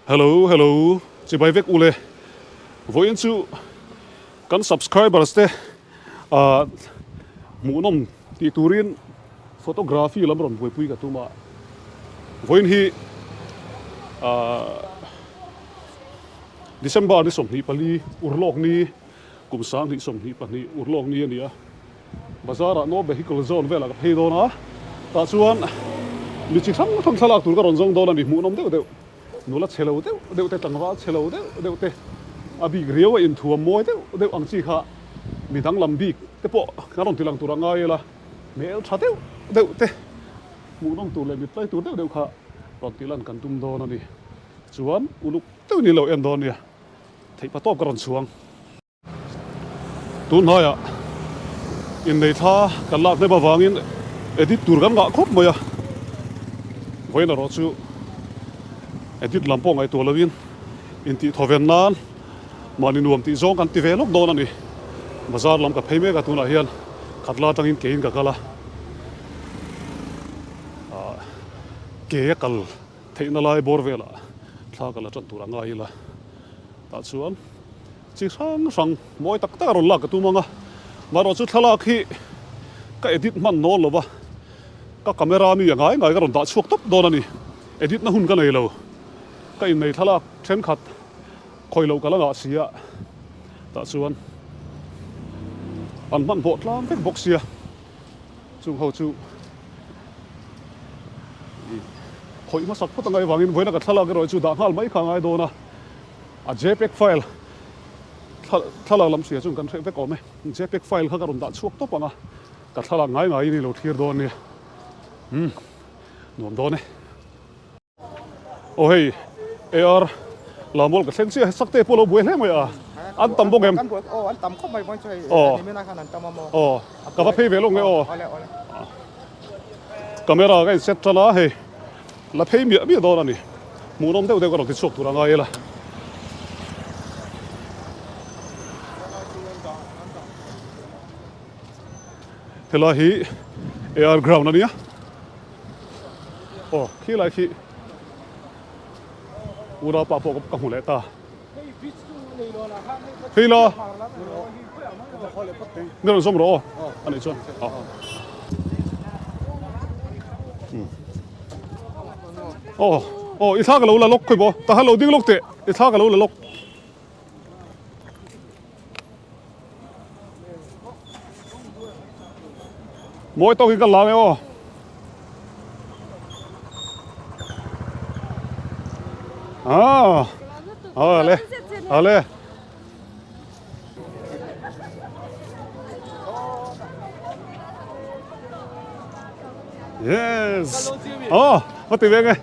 Hello hello chibai vek ule vawiin chu kan subscribers te ah hmuhnawm tih turin photography lam rawn buaipui ka tum a vawiin hi ah December ni 24 urlawk ni kum 2022 urlawk ni a ni a. Bazar ah no vehicle zone velah ka phei dawn a, tah chuan mi chi hrang hrang thlalak tur ka rawn zawng dawn a ni, hmuhnawm deuh deuh, nula chhe lo deuh deuh te, tlangval chhe lo deuh deuh te, a bik riau a inthuam mawi deuh deuh ang chi kha mi danglam bik te pawh kan rawn ti lang tur a ngai ila, hmel tha deuh deuh te, hmuhnawm tur leh mittlai tur deuh deuh kha rawn tih lan kan tum dawn a ni, chuan uluk deuhin in lo en dawn nia, theihpa tawp ka rawn chhuang. Tun hnaiah innei thla kan lak hnem avangin edit tur kan ngah khawp mai a, vawiin erawh chu edit lam pawh ngaihtuah lovin intih thawven nan mahni nuam tih zawng kan ti ve lawk dawn a ni. Bazar lam ka phei mek a tunah hian khat la atangin keiin ka kal a, ke a kal theihna lai bawr velah thla ka la tan tur a ngai ila tah chuan. Chi hrang hrang mawi tak tak a rawn lak ka tum ang a, marawh chu thlalak hi ka edit hman nawl lo va, ka camera mi a ngai ngai ka rawn dah chhuak tawp dawn a ni, edit na hun ka nei lo, ka innei thlalak thenkhat khawi loh ka la ngah si a, tah chuan an hmanhmawh tlang vek bawk sia, chung ho chu khawih hmasak phawt angai vangin vawiina ka thlalak erawh chu dah nghal mai kha a ngai dawn a. A jpeg file thlalak lam hria chuan kan hreh vek awm e. Jpeg file kha ka rawn dah chhuak tawp ang a, ka thlalak ngai ngaiin i lo thlir dawn nia. Umm nuam dawn e. Aw hei AR Lamol ka thleng chiah sak te pawh lo buai hle mai a, an tam bawk em? Aw an tam khawp mai vawiin chu hei nimin ah khan an tam a maw? Aw ka va phei ve lawk nge aw. Camera ka in set tan a hei. La phei miah miah dawn a ni. Hmuhnawm deuh deuh ka rawn ti chhuak tur a ngai ila. Helai hi AR ground a nia. Aw khilai khi unaupa pawh ka hmu leh ta. Hei la. Ni rawn zawm rawh aw. A nih chuan. Aw aw i thla ka lo la lawk khawi maw ta khan lo ding lawk teh i thla ka lo la lawk. Mawi tawk in ka la nge aw. Ah, ale, ale. Yes. Oh, có tiền nghe.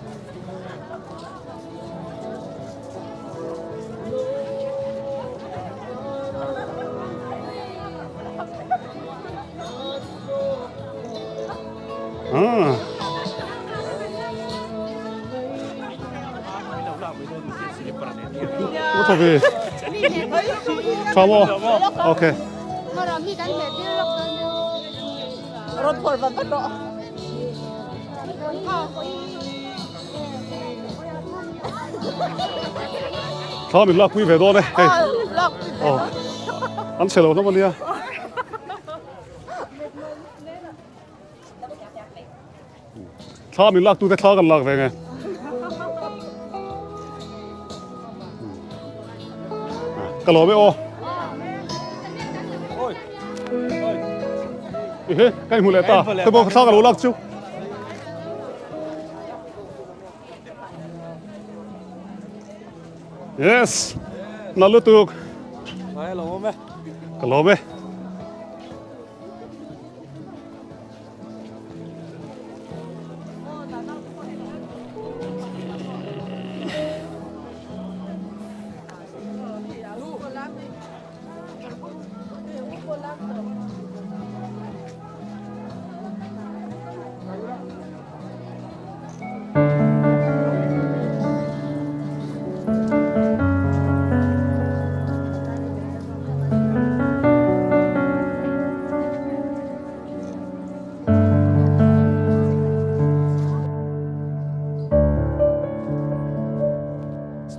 Có thọ về. Chào mò. Ok. Thla min lakpui ve dawn e hei. Aw. An chhe lo hlawm ania. Thla min lak tute thla kan lak ve nge. Ka lawm e aw. Ehe, ka inhmu leh ta. Hei pawh thla ka lo lak chu. Yes, na lutuk. Ka lawm e. Ka lawm e.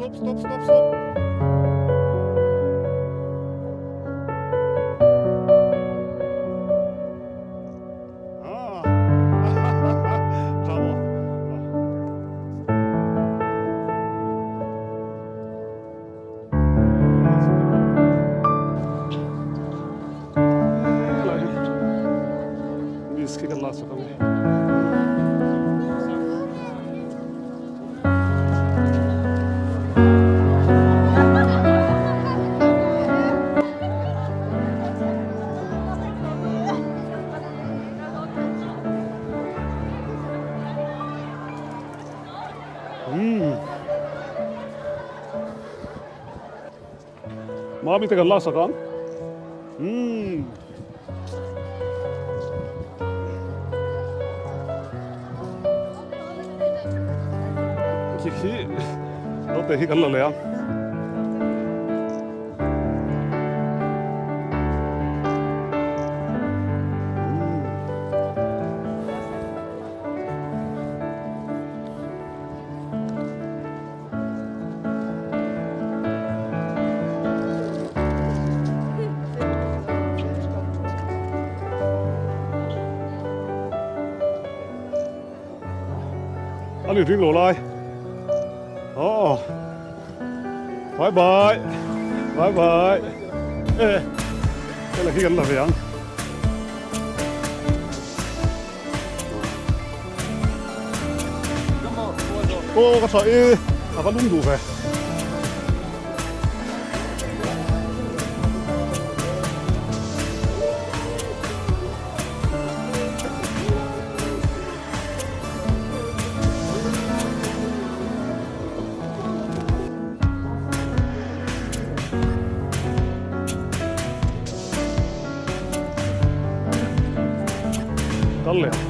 Stop stop stop stop. Mami te kan lak sak ang. Umm. Khi khi note hi kan la leh ang. A ni ring lo lai. Oh. Bye bye. Bye bye. E. Cái là khi kan la ve ang. Aw ka tha e a va lung duh ve. Kal leh ang.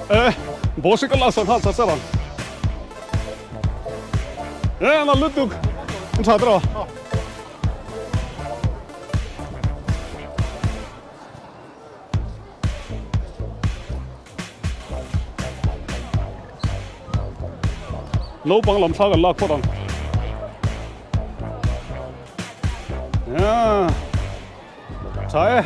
Eh, boss hi ka la sak nghal char char ang. Eh, an lutuk. An tha tawh. Naupang lam thla kan lak phawt ang. Yeah. Tha e.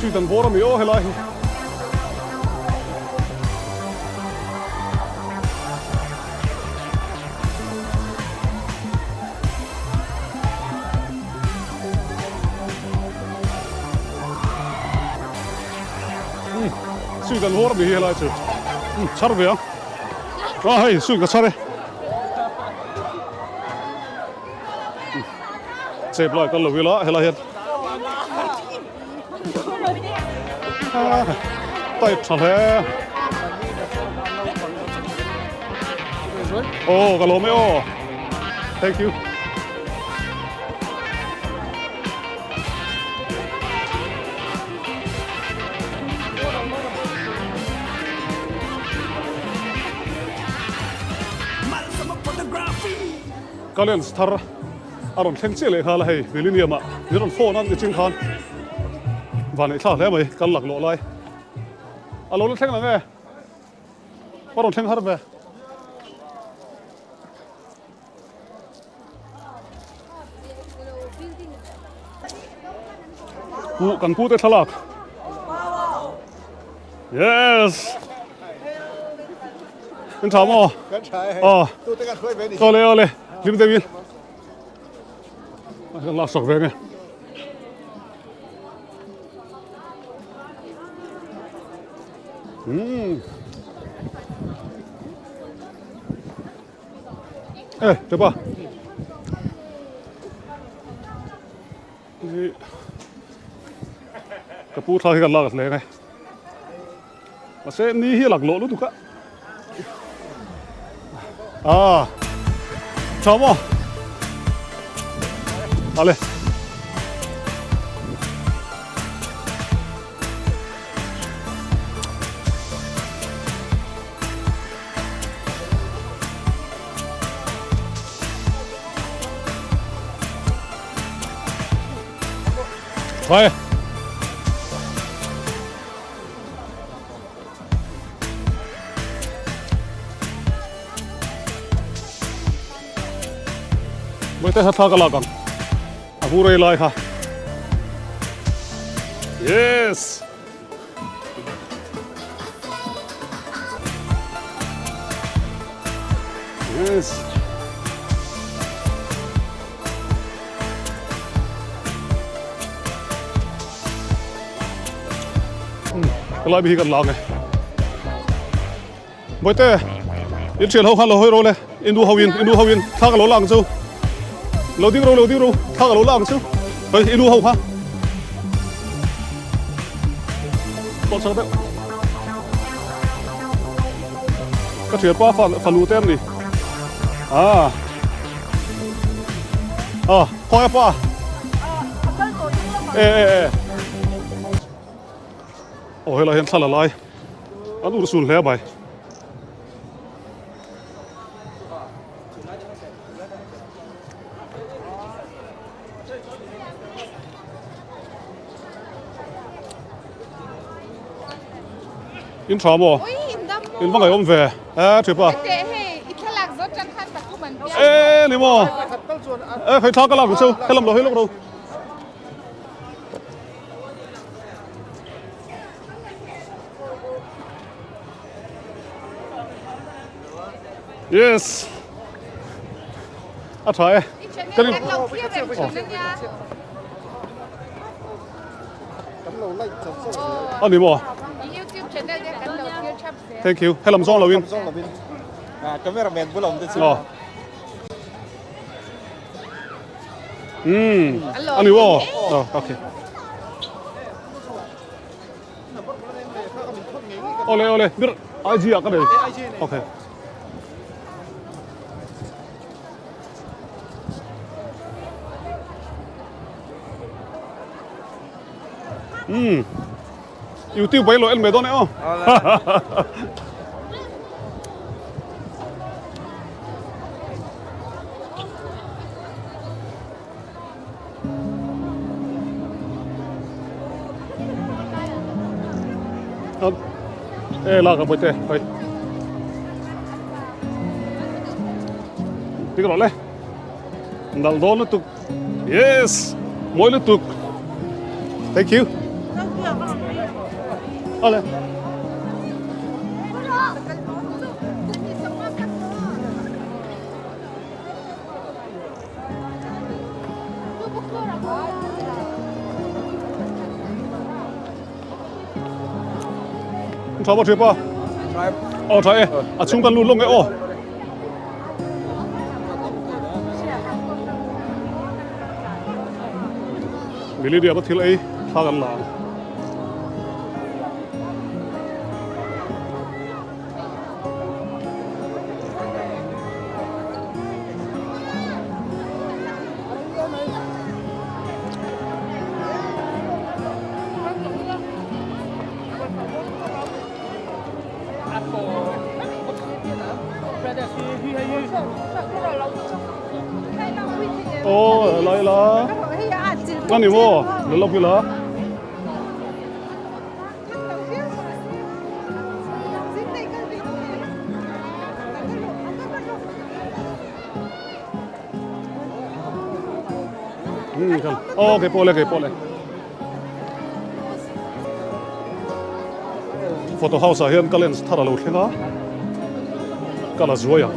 Sui dan bawr a mi aw helai hi. Sui dan bawr a mi hi helai chu. Chhar ve ang. A hei sui ka chhar e. Chep lai kal lo ila helai hian. Type tha hle. Oh, ka lawm e aw. Thank you. Ka lens thar a rawn thleng chiah leh nghal a hei Millennium ah min rawn phone a nichin khan van neih thlak hle mai kal lak lawh lai a lo la thleng lang e a rawn thleng har ve. Pu kan pu te thlalak yes kan tha maw kan tha e aw tu te kan hruai ve ni ole ole hlim deuhin kan lak sak ve nge um. E tepa ka pu thla hi kan lak hle ngai mahse ni hi a laklawh lutuk a Ah, tha maw? Ale. Hai. Mawite kha thla ka lak ang a vur ei lai kha yes yes Helai mi hi kan lang e. Boite, in thian ho khan lo hawi ro le, in nu ho in, in nu ho in, thla ka lo lang chu. Lo ding ro, lo ding ro, thla ka lo lang chu. Hei, in nu ho kha. Pawh chak deuh. Ka thian pa fa fa lu te an ni. Ah. Ah, khawi a pa. E e e. Aw helai hian thla la lai an ur sul hle mai. In tha maw? In va ngaihawm ve. E thipa. E ni maw? E khei thla ka lak chu helam lo hei lawk ro. Yes. A tha e. Kan in Ani maw? Thank you. Helam zawng lo in. Cameraman bulam te chu. Umm ani aw aw ok awle awle bir IG ah ka nei ok umm YouTube bai lo en mai dawn e aw E la ka boite hoi tik lo le nal don lutuk yes moi lutuk thank you ale Tha ba thipa. Aw tha e. A chung kan lut lawng e aw. Milidia ba thil ei thla kan la ang. Ô, lại là Ngon thì mua, nó lộc là Ok, pole, okay, pole. Photo house ah hian ka lens thar a lo thleng a, ka la zuai ang.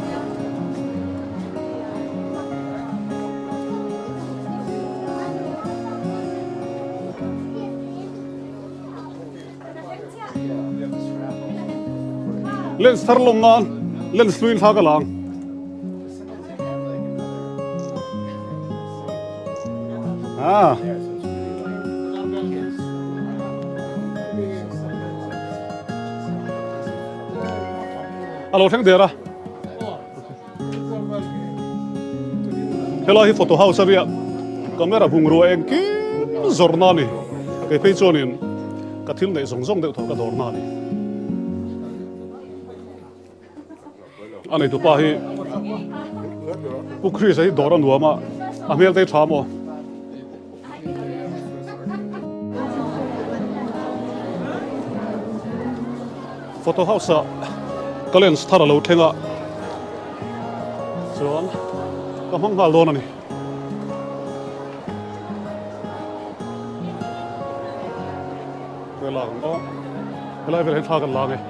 Lens thar lawng nan lens hluin thla ka lang. Ah. A lo thleng der a. Helai hi photo house a nia, camera bungrua engkim zawrhna a ni. Kei phei chuanin ka thil neih zawng zawng deuh tawh ka dawrhna a ni. A neitupa hi Pu Chris a hi dawr a nuam a, a hmel te hi tha maw? Photo house ah ka lens thar a lo thleng a, chuan ka hmang nghal dawn a ni. Helai ang aw, helai velah hian thla kan la ang e.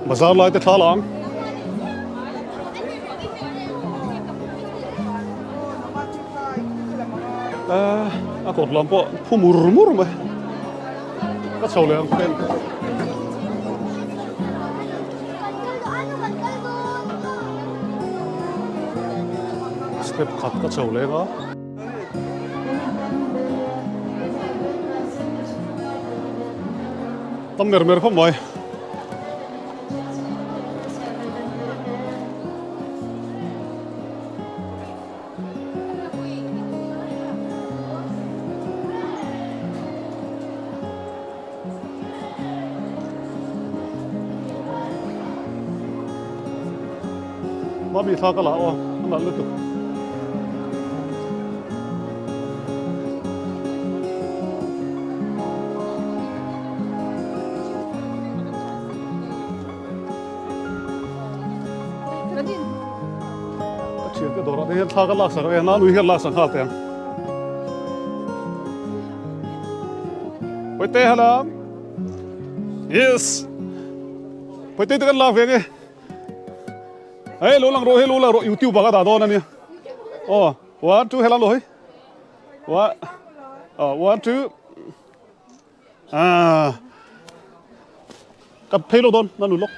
Bazar lai te thla la ang. A kawt lam pawh phu mur mur mai. Ka chho leh ang pen. Step khat ka chho leng a. Tam mer mer khawp mai. Mami thla ka la aw, a nalh lutuk. Ka thian te dawrah te hian thla ka laksak a, nau nui hian laksak nghal teh ang. Pawite hala. Yes. Pawite te kan lak ve nge. Hei lo lang rawh hei lo lang rawh YouTube ah ka dah dawn ania. Aw, one two hela lo hei. One, oh, one two. Ah. Ka phei lo dawn na nu lok.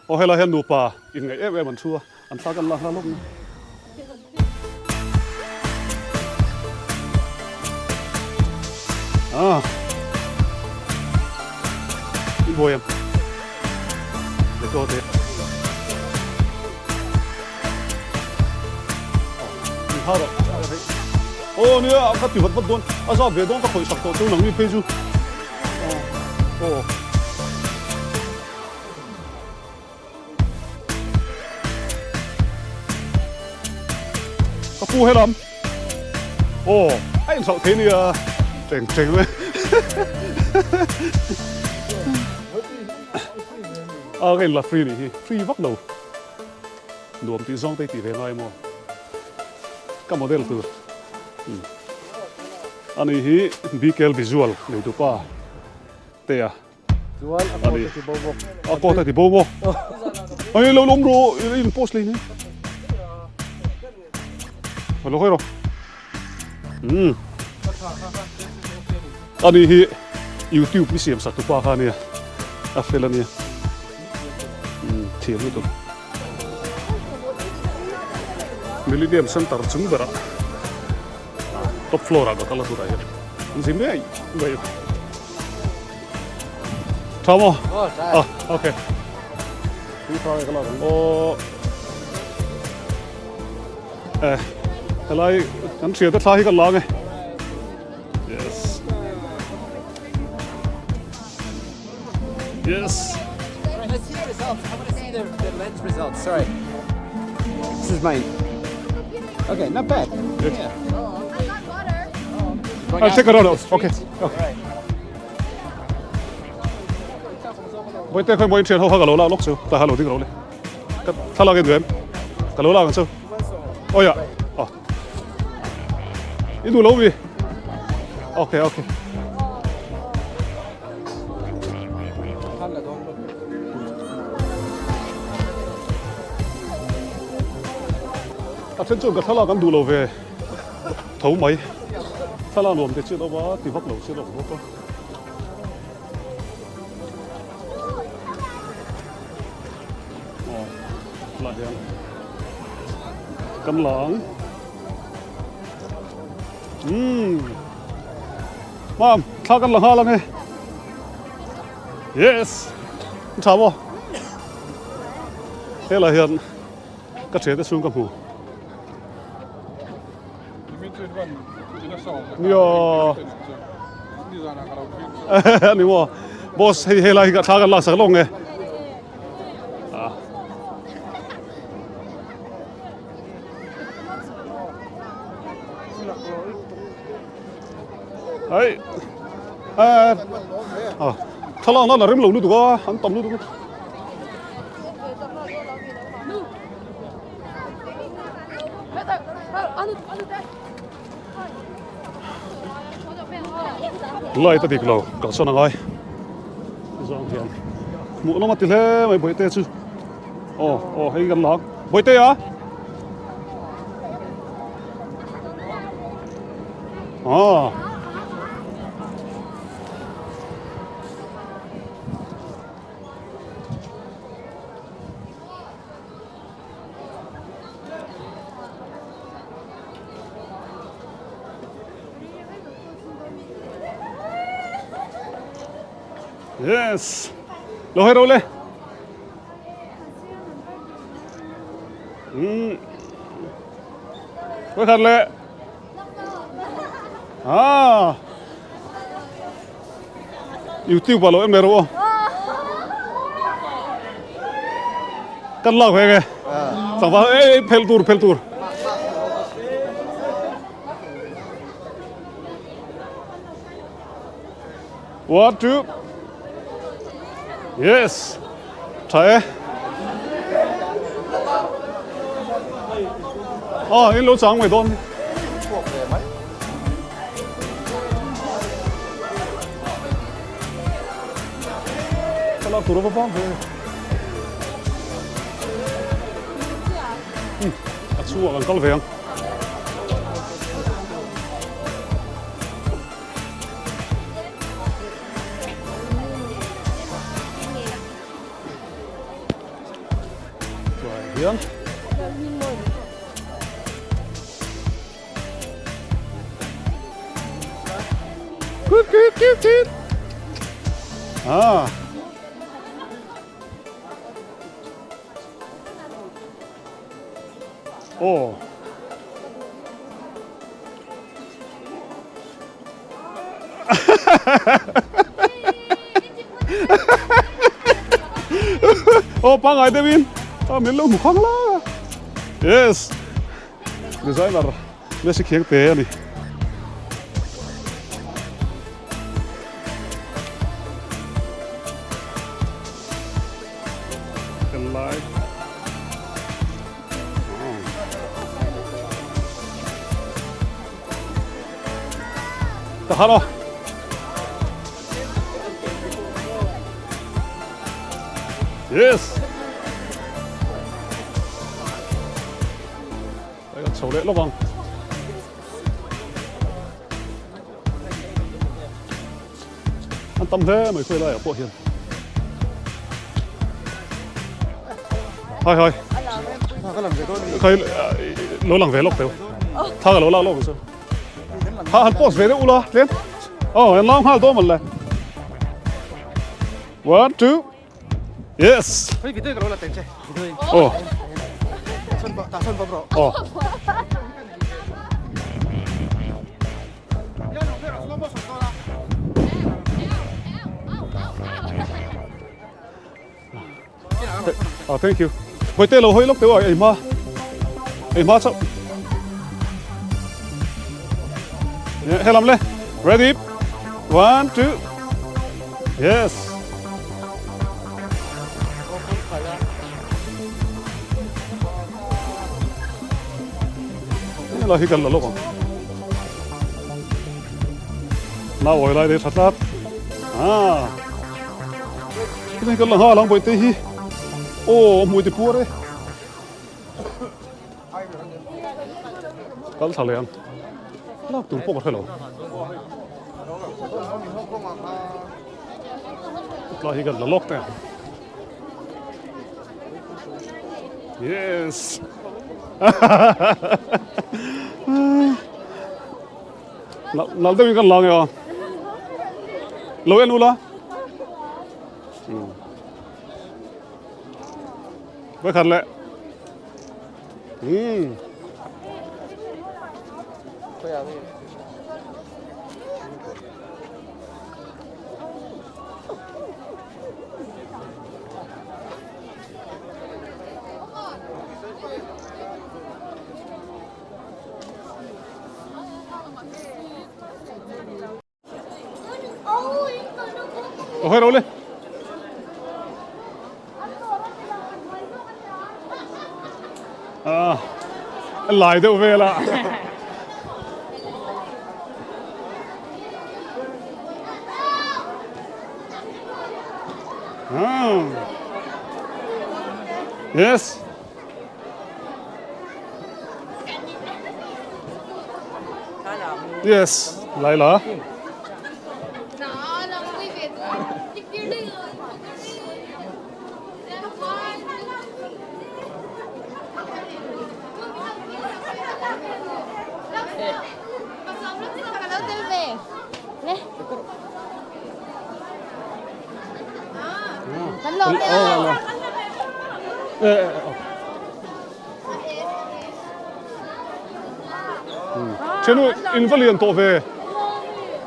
Aw helai hian nupa inngaih em em an thu a, an thla kan lak hla lawk mai. Ah. In buai em? Let go te. In hau rawh. Aw nia ka ti vat vat dawn. A zat ve dawn ka khawih sak tawh chu nang mi phei chu. Aw. Ka pu helam. Aw, a inhralh thei nia. Teng teng mai. A ka inla free nih hi. Free vak lo. Nuam tih zawng te i tih ve ngai maw? Ka model tur. Ani hi BKL Visual neitupa te a. Chuan a coat a ti bo bawk. A coat a ti bo maw? Ai lo lawm rawh, i in post lei nen. Lo hawi rawh. Umm. Ani hi YouTube mi siam sak tupa kha ania. A fel ania. Umm thiam lutuk. Millennium Center chung berah top floor ah ka kal a turah hian an zin ngei ngei a. Tha maw? Ah okay. Tui tha nge ka lak ang aw. Eh helai kan thian te thla hi kan la ang e. Yes. Yes. Let's see the results. I want to see the, the lens results. Sorry. This is mine. Okay, not bad. Good. Yeah. I got water. Going I'll out check it into out. the street. Okay. Okay. Boite khoi moi thian ho kha ka lo la lok chu ta ha lo ding ro le. Ka thlalak in duem. Ka lo la ang chu. Oi a. Oh. I duh lo mi. Okay, okay. A then chuan ka thlalak an duh lo ve tho mai. Thlalak nuam te chiah lo va, ti vak lo chiah lo bawk a. Aw, lah hian kan la ang. Umm, mam, thla kan la nghal ang e. Yes, tha maw? Helai hian ka thiante chhung ka hmu. Nia. Ani maw? Boss hei helai hi ka thla kan lak sak lawng e. Hei. Eh. Ah. Thlalak nan a rem lo lutuk a, an tam lutuk a. Light a dik lo kalsawn a ngai zawng hian hmuh nawm a ti hle mai bawihte chu aw aw hei kan lak bawihte a aw Yes. Lo hai ro le. Ừ. Có thật lệ. À. YouTube lo em ro. Kan lak ve nge. Changva e phel tur phel tur. One two. Yes. Tha e. Oh, in lo chang mai dawn. Thlalak tur a va vang ve. A chhungah kan kal ve ang. Chuan hian Kut kut kut kut. Ah. Oh. Oh, pangai deuhin a min lo hmu khang la. Yes. Designer Messi khiang te a ni. Lai. Ta halo. Yes. Ai kan chho leh lawk ang. An tam hle mai khawi laiah pawh hian. Hai hai. Khai lo lang ve lawk teu. Tha ka lo lak lawk chu. Ha han post ve deuh ula tlem. Oh, an lau nghal dawn man le. One, two. Yes. Oh. Oh. Ah, thank you. Hoi te lo hoi lok teu ai ma. Ei ma chau. Helam le. Ready? One, two. Yes. La hi kan la lok ang. Na oi lai dei that lat. Ah. Cái kan la ha lang boi te hi. Oh, mui te puar e. Kal thla leh ang. Lak tur pawh ka hre lo. Tlai hi kan la lawk teh ang. Yes. Nal deuhin kan la nge a. Lo en ula. Vekhat leh. Umm. Aw hei lo le. Ah, lai deuh vel a. Ah. Yes. Yes, Laila. Thenu in va lian tawh ve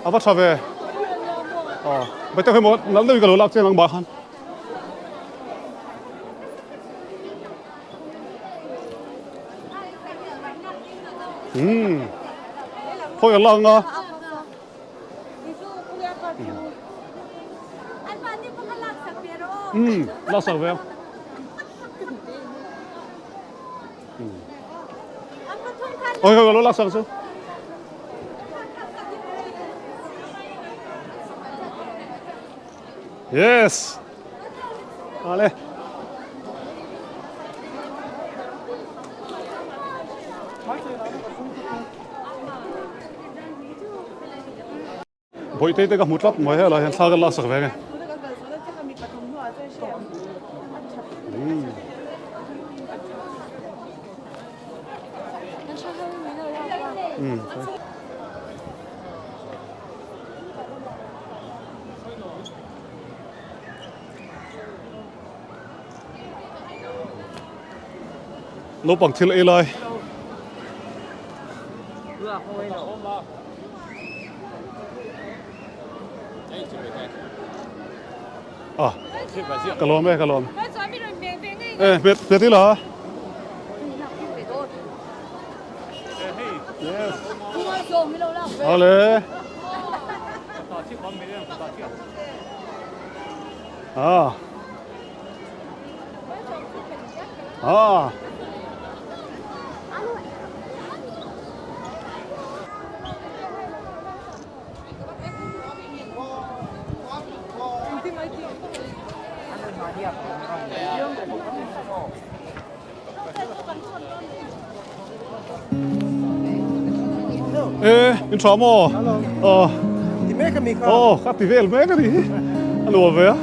a va tha ve bai tak hemaw nal deuhin ka lo lak chiang ang bah khan. Umm khawi a lang a. Umm lak sak ve a. Ôi ôi lo lak sak chu. Yes. Ale. Bawihte te ka hmu tlat mai helai hian thla ka laksak ve nge. Naupang thil ei lai. Ah, ka lawm e, ka lawm. Eh, hmet hmet ila. Yes. Ale. Ah. Ah. E, in tha maw? Ờ. Ti mek a mi kha. Aw, ka ti vel mek a ni. A nuam ve a.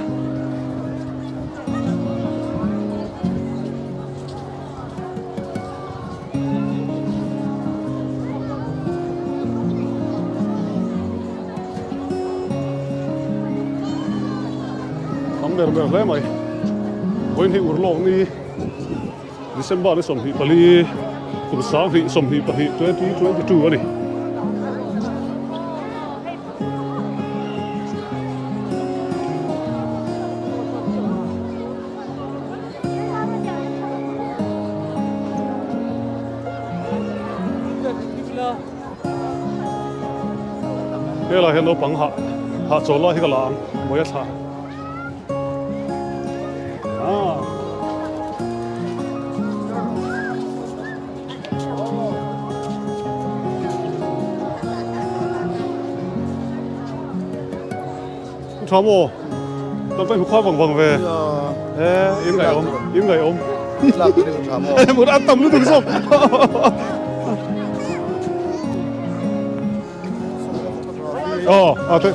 Tam ber ber hle mai. Vawiin hi urlawk ni December ni 24 kum 2022 2022 a ni. Helai hian naupang hah hah chawl lai hi ka la ang mawi a thla ah Tha maw? Kan pa hmu vang vang ve. Eh, in ngai om, in ngai om. Lak ring tha maw? Eh, mut an tam lutuk zawk. Aw, a te.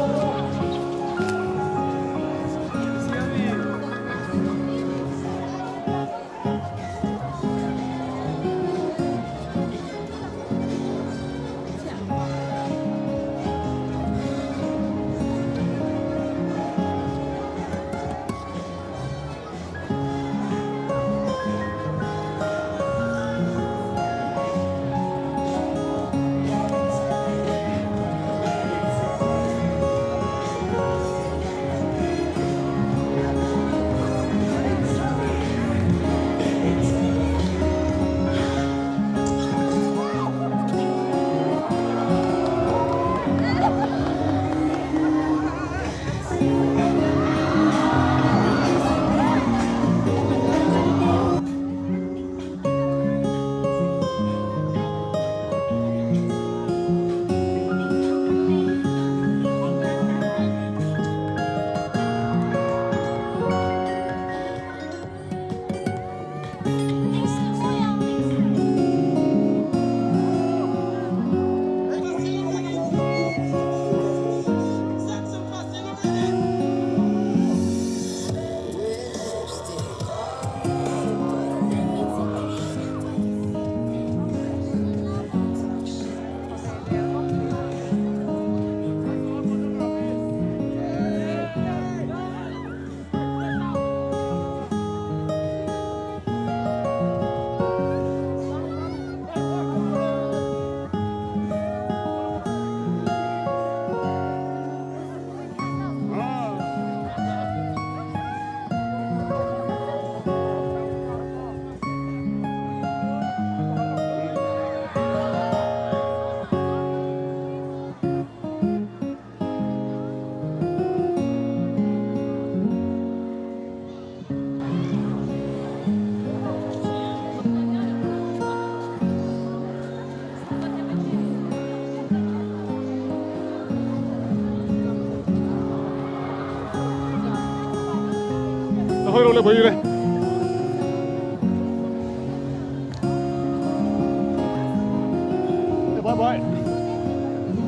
Bye bye.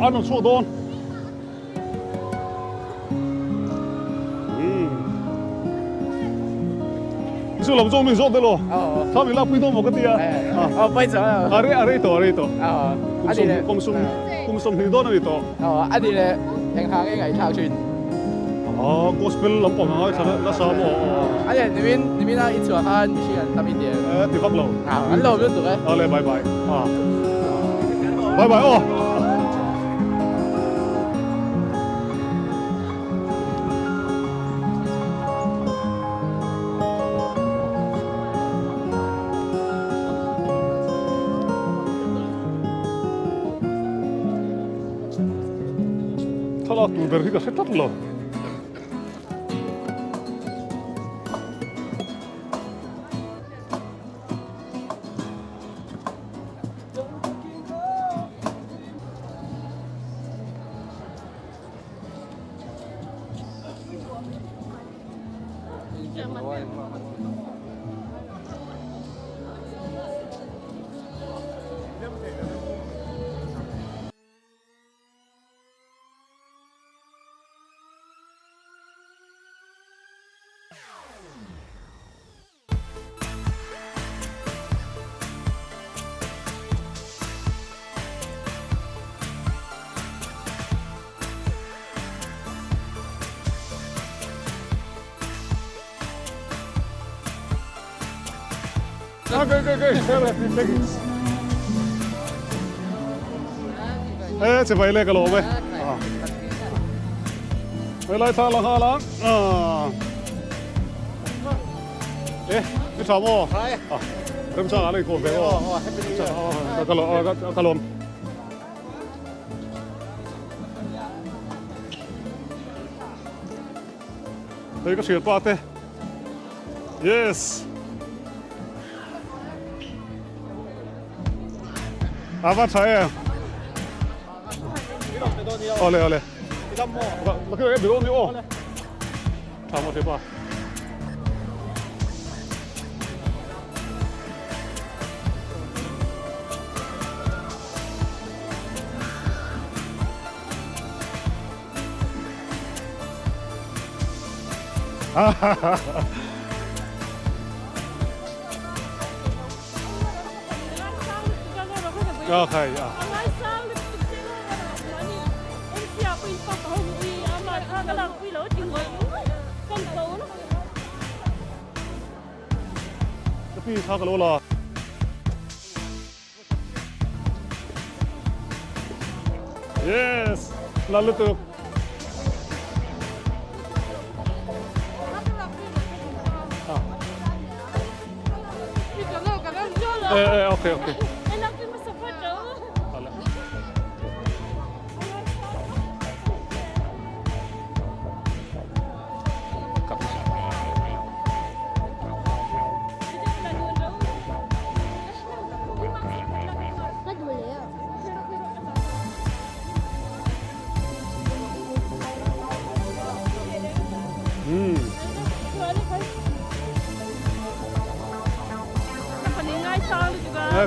An rawn chhuak dawn. Chu lam zawng min zawt deuh lo. Thla min lakpui dawn maw ka ti a. A rei a rei tawh a rei tawh. Kum sawm kum sawmhnih dawn a ni tawh. A ni leh eng hang nge ngaihthlak thin. A gospel lampang a ngaithla nasa maw. A ni nimin nimina i chhuah khan mihring an tam i ti em? Ti vak lo. An lo lutuk e. Awle bye bye. Bye bye aw. Thlalak tur ber hi ka hre tlat lo. E che vai le ka lawm e. Helai thla la nghal ang. E, i tha maw? Remchang ah la inkhawm ve aw. Ka lawm ka lawm. Hei ka hriat pa te. Yes. A va tha em. Ole ole. Ma kio e biro ni o. Tha mo the pa. Ka khai a. Ka pi kha ka lo la. Yes, la lutuk. Eh, eh, okay, okay.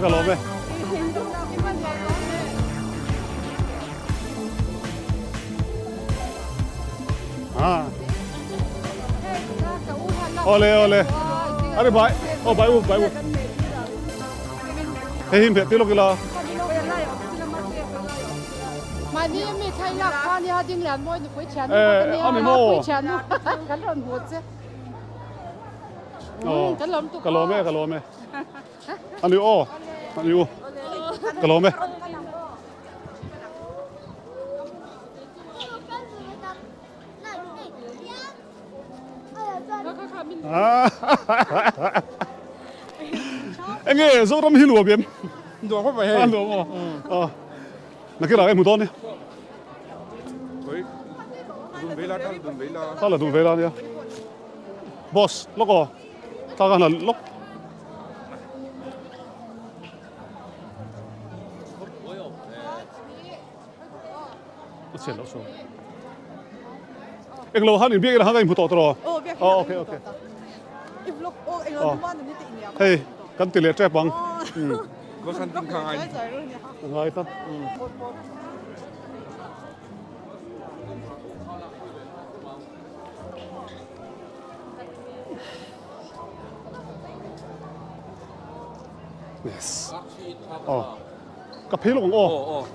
Ka lawm e. Ah. Ole ole. Are bai. Oh bai u bai u. Hei hi hmeh tilawk ila. Mahni mi thlai lak kha nia ding lian mawi nupui thian nu kha nia ani maw pui thian nu kan rawn hmu che kan lawm tuk ka lawm e ka lawm e ani aw ani u ka lawm e Enge Zoram hi luam em? Nuam khawp mai hei. A nuam aw. Aw. Nakirah em hmu dawn ni. Oi. Dum ve la thal dum ve la. Thal la dum ve la nia. Boss, lawk aw. Thla ka hna lawk. A chhiat loh chuan. Englo han inbiak ila han ka inhmu tawh tawh Aw, biak Oh, okay, okay. I vlog oh englo oh. numan ni te inia. Hei, kan ti leh tep ang. Ko san ting kha ngai. Ngai ta. Yes. Oh. Ka phei lawk ang aw. Aw aw.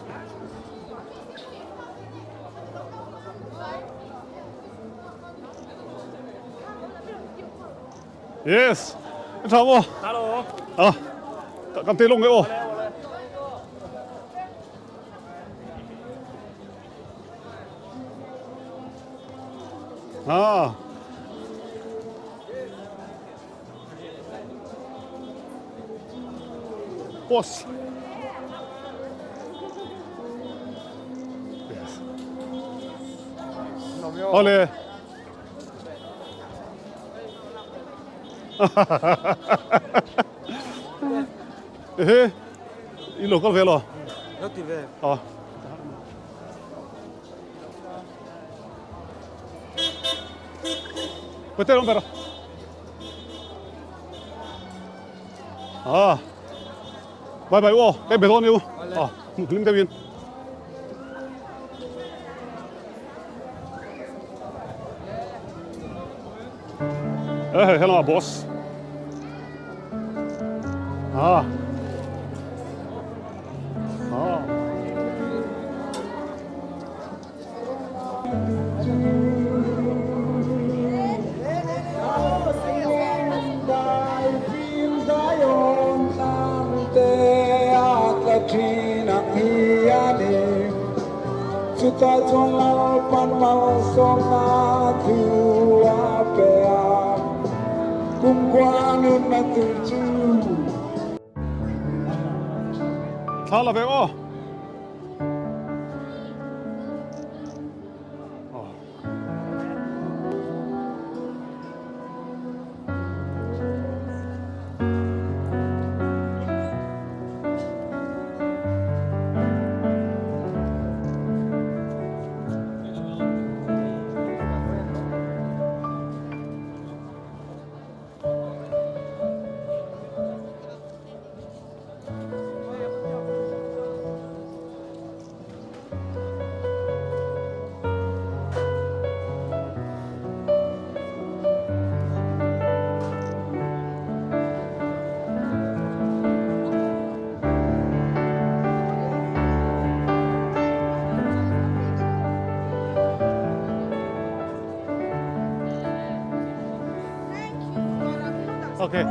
Yes. Tha maw? Hello. Ah. Kan te lawng nge aw. Ah. Boss. Yes. Ole. Ehe. I lo kal ve lo. Lo ti ve. Ah. Pate rawng ber. Ah. Bye bye aw, kai be dawn aniu. Ah, hmuh hlim deuhin. Eh, hei helama boss. Ah. Ah. Thla la ve aw. Okay.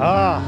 Ah.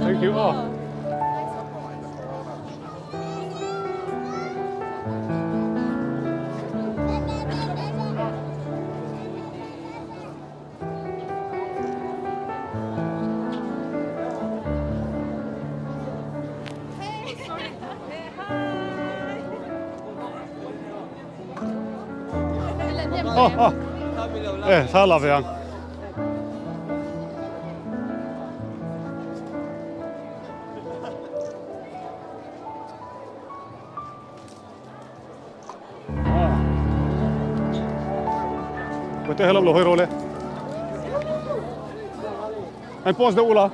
Thank you. Oh. E, thla la ve ang. Te helam lo hoi ro le. Anh pause deuh ula.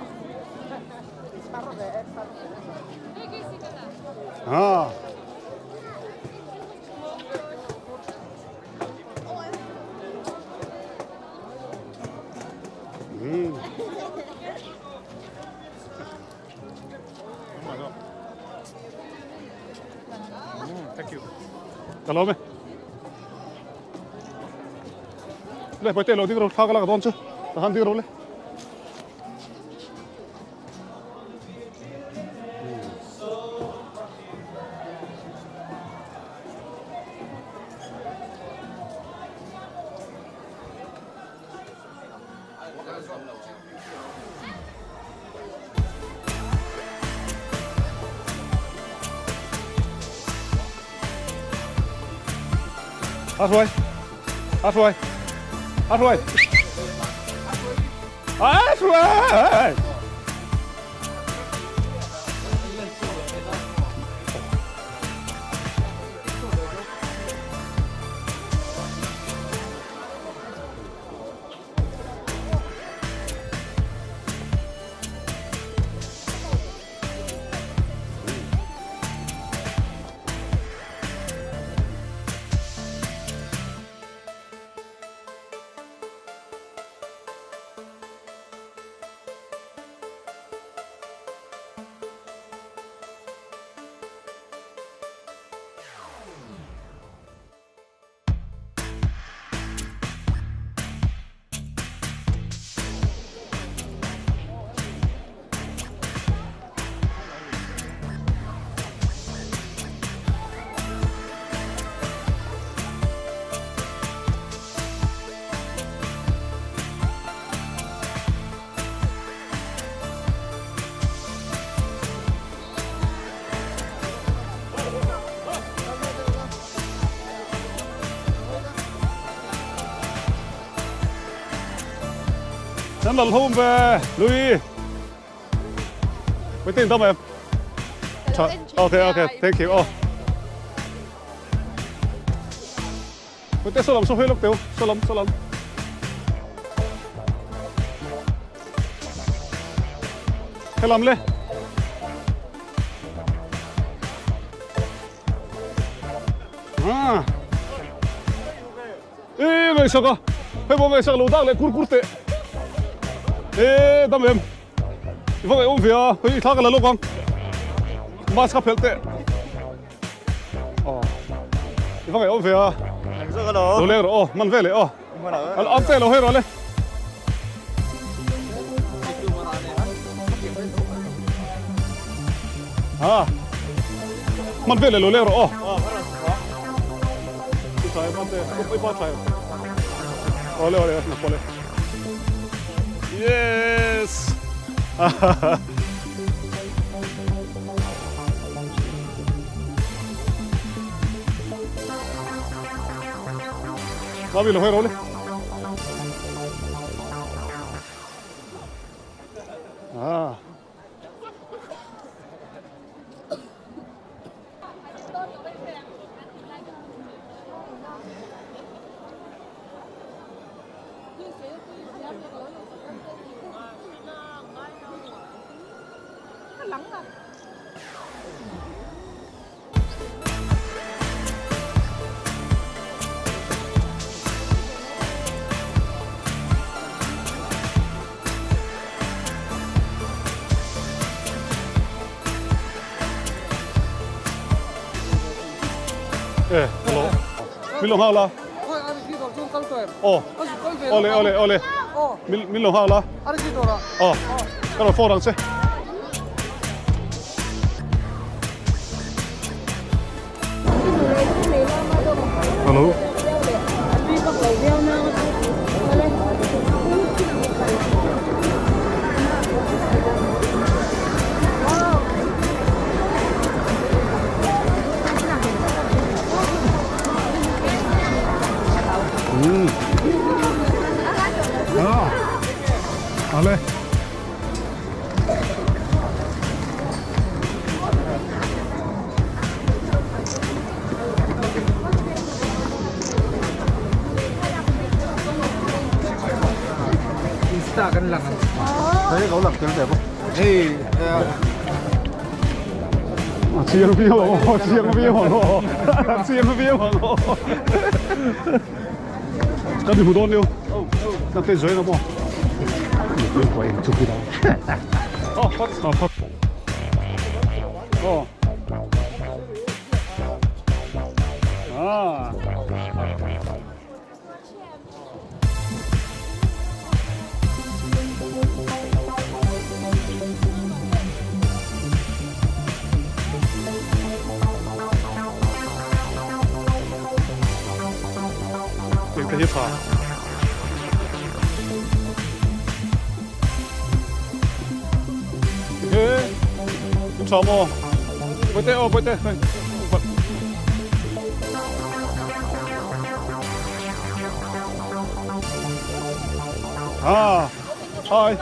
Ah. Thank you. Ka lawm e. Le pawite lo ding ro thla ka lak dawn chu. Ta han ding ro le. A hruai a hruai a hruai a hruai Nan lal home ve, Louis. Wait te in dam em? Tha. Okay, okay. Thank you. Oh. Wait te saw lam saw hei lawk teu. Saw lam, saw lam. He lam le. Ah. E ngaihsak a, hei maw ngaihsak lo dak leh kur kur teh. E dam em. I va ngaih awm ve a, hei i thla ka la lawk ang. Mask ka phelh teh. Aw. I va ngaih awm ve a. Lo leng rawh aw, man ve leh aw. Am te lo hei rawh le. Ha. Man ve leh lo leng rawh aw. Thlai man te, ui pa thlai. Ole ole, na pole. Yes. Mami lo hawi ro le. Ah. E hello min lo nghak la aw awle awle awle min min lo nghak la aw ka rawn phone ang che. Hello. Mm. Ah. Ale. Insta kan lang ang. Thấy có lang tel ve bawk. Hei A chiang viau ang aw, a chiang viau ang aw, a chiang viau ang aw. Kan hmu dawn lio. Nang te zoi na maw? Aw. Ah. Eng te hi tha. He, in tha maw? Bawihte aw bawihte hei. Ah, hi.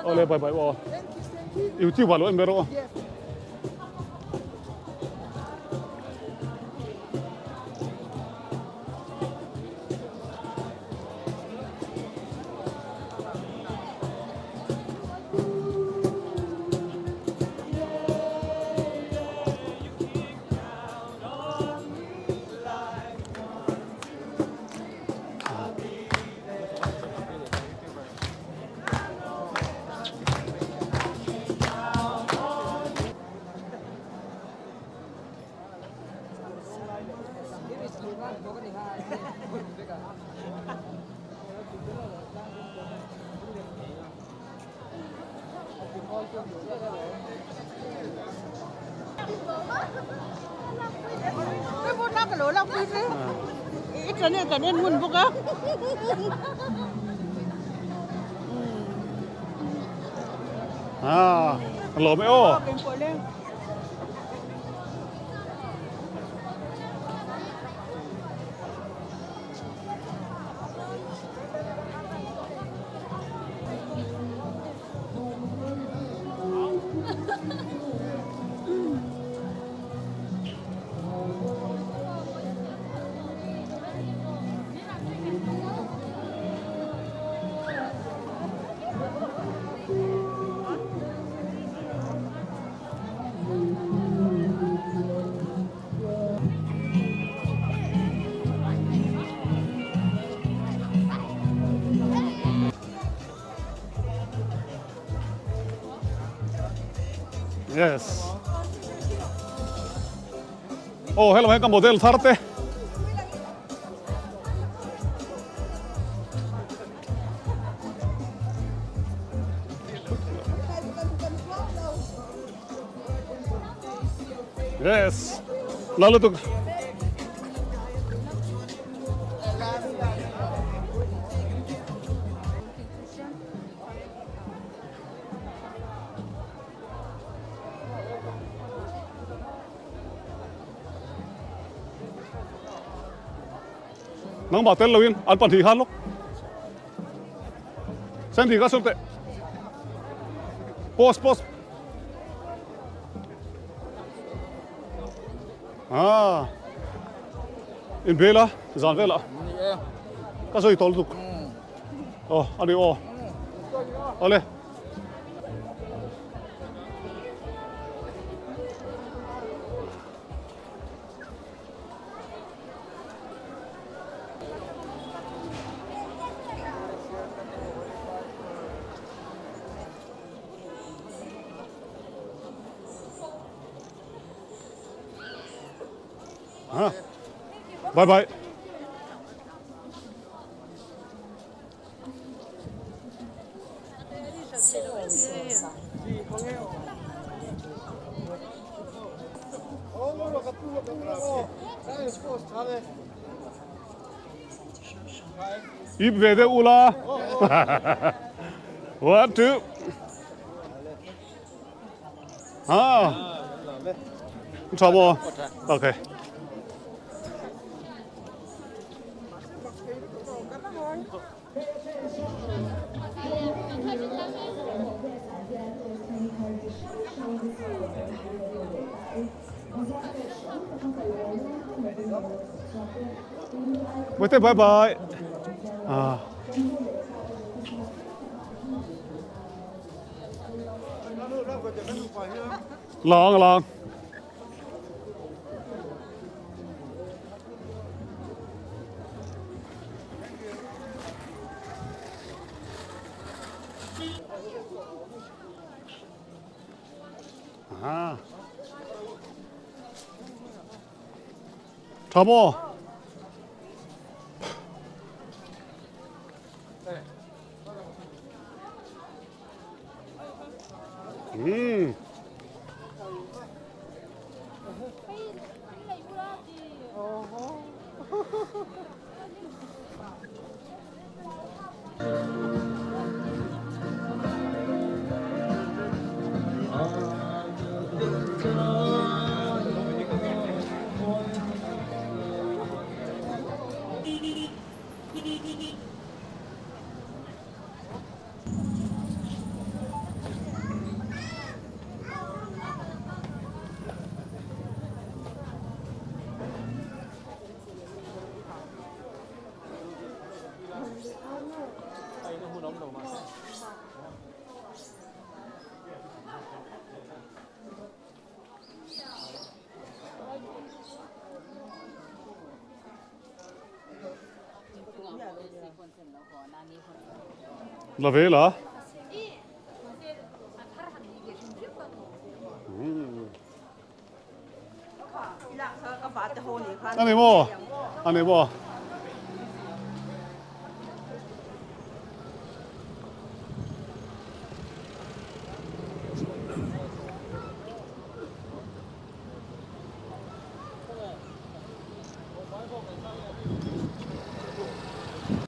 Ole bye bye aw. YouTube ah lo en ber aw. Ah, lawm e aw. Yes. Aw hello heng ka model thar te. Yes. La lutuk. Nangmah tel loin an pahnih khan lawk. Sandy ka sawn teh. Pause pause. Ah. In bela zan vela. Ka sawi tawh lutuk. Aw ani aw. Awle. Bye bye. Ip ve deuh ula. One, two. Ha. Tha maw? Okay. Mate bye bye. Ah. Lang lang. À. Tha maw? Umm. La ve la. Ani maw? Ani maw?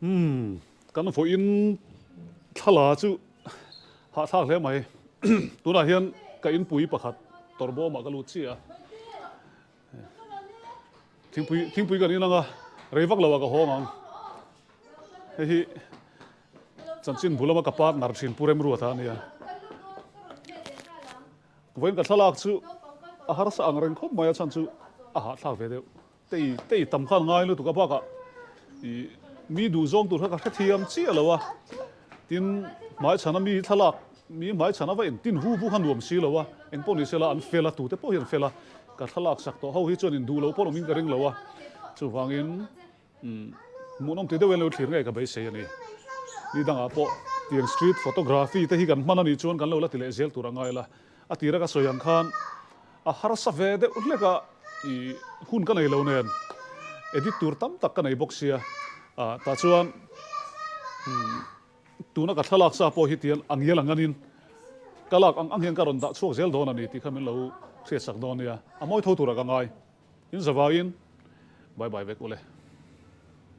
Umm kan vawiin thla chu hahthlak hle mai tunah hian ka inpui pakhat tawrhbawmah ka lut chiah a thingpui thingpui kan in anga rei vak lo ah ka hawng ang hei hi chanchin bul lama ka partner thin Pu Remruata a nia. Vawiin ka thlalak chu a harsa ang reng khawp mai a chhan chu a hahthlak ve deuh. Tei tei tam khan ngai lutuk a bakah ih mi duh zawng tur kha ka hrethiam chiah lo a. Tin hmaichhana mi thlalak mi hmaichhana va in tin hu hu kha nuam si lo a. Eng pawh ni sela an fel a tute pawh hi an fel a. Ka thlalak sak tawh ho hi chuan in duh lo pawh awmin ka ring lo a. Chuvangin Umm hmuhnawm ti deuh in lo thlir ngei ka beisei a ni. Ni dangah pawh tiang street photography te hi kan hman a nih chuan kan lo la ti leh zel tur a ngai la. A tira ka sawi ang khan a harsa ve deuh hlek a, ih hun ka nei lo nen edit tur tam tak ka nei bawk sia. Ah tah chuan umm tuna ka thlalak sa pawh hi tian a ngial ang anin ka lak ang ang hian ka rawn dah chhuak zel dawn a ni tih kha min lo hriatsak dawn nia. A mawi tho turah ka ngai. In zavaiin bye bye vek ule.